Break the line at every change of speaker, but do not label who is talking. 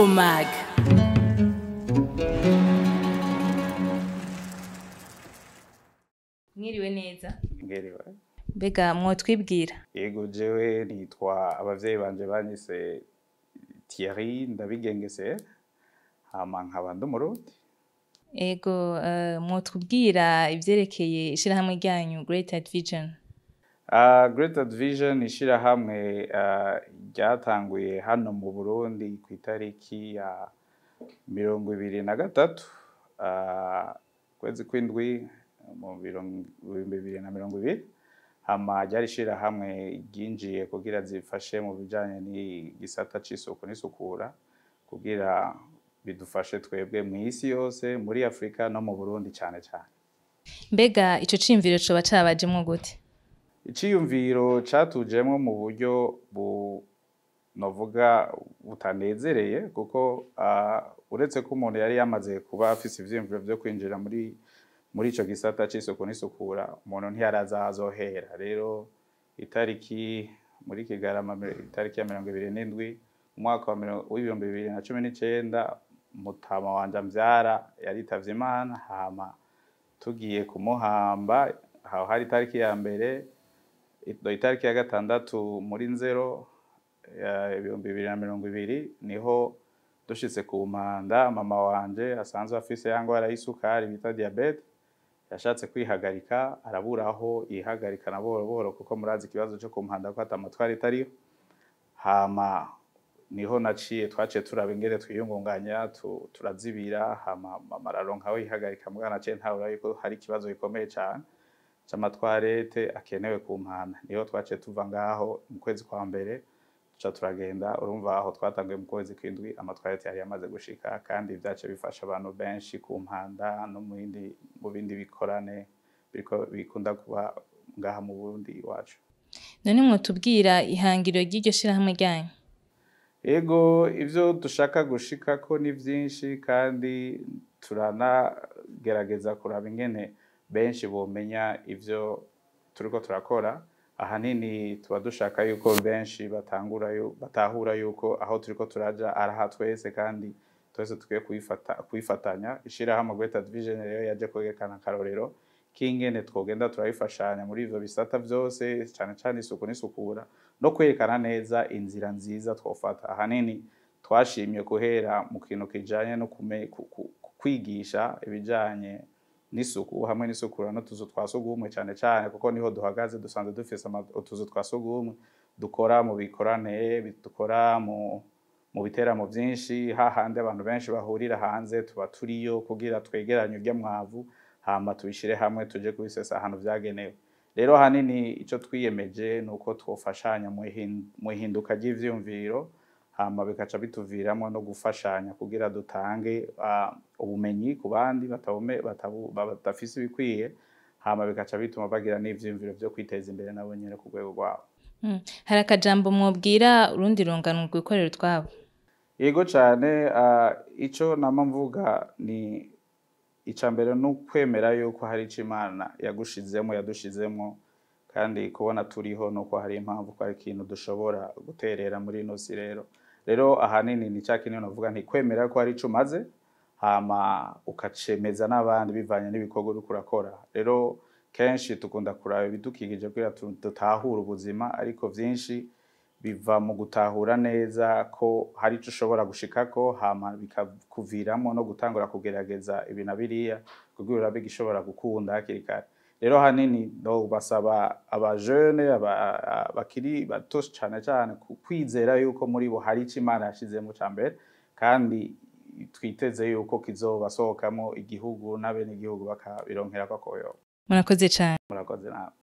Yago Mag.
Mwiriwe neza.
Mwiriwe.
Mbega mwotwibwira?
Yego, jewe nitwa, abavyeyi banje banyise Thierry Ndabigengese, hama nkaba ndi Umurundi.
Ego, mwotubwira ivyerekeye ishirahamwe ryanyu Great Vision?
Great Vision, ishirahamwe ryatanguye hano mu Burundi ku itariki ya 23 kwezi kw'indwi mu 2020. Hama ryari ishirahamwe ryinjiye kugira zifashe mu bijanye n'igisata c'isuku n'isukura, kugira bidufashe twebwe mw'isi yose, muri Afrika no mu Burundi cane cane.
Mbega ico ciyumviro coba cabajemwo gute?
Iciyumviro catujemwo mu buryo bu novuga butanezereye, kuko uretse ko umuntu yari yamaze kuba afise ivyiyumviro vyo kwinjira muri ico gisata c'isuku n'isukura, umuntu ntiyarazi aho azohera. Rero itariki muri Kigarama, itariki ya 27, umwaka wa 2019, mutama wanje amvyara yaritavye Imana. Hama tugiye kumuhamba, aho hari itariki ya mbere, itariki ya 6 muri Nzero 2020, niho dushitse ku mpanda, mama wanje asanzwe afise ya ngwara y'isukari bita diabète yashatse kwihagarika, arabura aho yihagarika na buhoro buhoro, kuko murazi ikibazo co ku mpanda ko ata matwara itariho. Hama niho naciye, twaciye turaba ingene twiyungunganya, turazibira, hama mama araronka aho yihagarika. Mugabo naciye ntahura yuko hari ikibazo gikomeye cane c'amatwarete akenewe ku mpanda. Niho twaciye tuva ngaho mu kwezi kwa mbere, tuca turagenda. Urumva aho twatanguye mu kwezi kw'indwi, amatwarete yari yamaze gushika, kandi vyaciye bifasha abantu benshi ku mpanda no mu bindi bikorane biriko bikunda kuba ngaha mu Burundi iwacu.
None mwotubwira ihangiro ry'iryo shirahamwe ryanyu?
Ego, ivyo dushaka gushikako ni vyinshi, kandi turanagerageza kuraba ingene benshi bomenya ivyo turiko turakora. Ahanini tuba dushaka yuko benshi batangura batahura yuko aho turiko turaja ari aha twese, kandi twese tukwiye kuyifatanya. Ishirahamwe Great Vision rero yaje kwerekana akarorero k'ingene twogenda turabifashanya muri ivyo bisata vyose, cane cane isuku n'isukura, no kwerekana neza inzira nziza twofata. Ahanini twashimye guhera mu kintu kijanye no kwigisha ibijanye n'isuku hamwe n'isukura n'utuzu twa sugumwe cane cane, kuko niho duhagaze. Dusanzwe dufise utuzu twa sugumwe dukora mu bikorane, dukora mu biteramo vyinshi, hahandi abantu benshi bahurira hanze, tuba turiyo kugira twegeranye urya mwavu, hama tubishire hamwe, tuje kubisesa ahantu vyagenewe. Rero hanini ico twiyemeje nuko twofashanya mu ihinduka ry'ivyiyumviro, hama bikaca bituviramo no gufashanya kugira dutange ubumenyi ku bandi badafise ibikwiye, hama bikaca bituma bagira n'ivyiyumviro vyo kwiteza imbere nabo nyene ku rwego rwabo.
Hari akajambo mwobwira urundi rungano rwikorera utwabo?
Yego cane. Ico nama mvuga ni ica mbere ni ukwemera yuko hari ico Imana yagushizemo, yadushizemo, kandi kubona turiho nuko hari impamvu, ko hari ikintu dushobora guterera muri ino si. Rero ahanini ni ca kintu navuga nti kwemera ko hari ico umaze, hama ukacemeza n'abandi bivanye n'ibikorwa uriko urakora. Rero kenshi dukunda kuraba ibidukikije kugira dutahure ubuzima, ariko vyinshi biva mu gutahura neza ko hari ico ushobora gushikako, hama bikakuviramo no gutangura kugerageza ibi na biriya kugira urabe igishobora gukunda hakiri kare. Rero hanini no basaba aba jeunes bakiri bato cane cane kwizera yuko muri bo hari ico Imana yashizemo ca mbere, kandi twiteze yuko kizobasohokamo, igihugu n'abenegihugu bakabironkerako akoyoko.
Murakoze cane.
Murakoze nawe.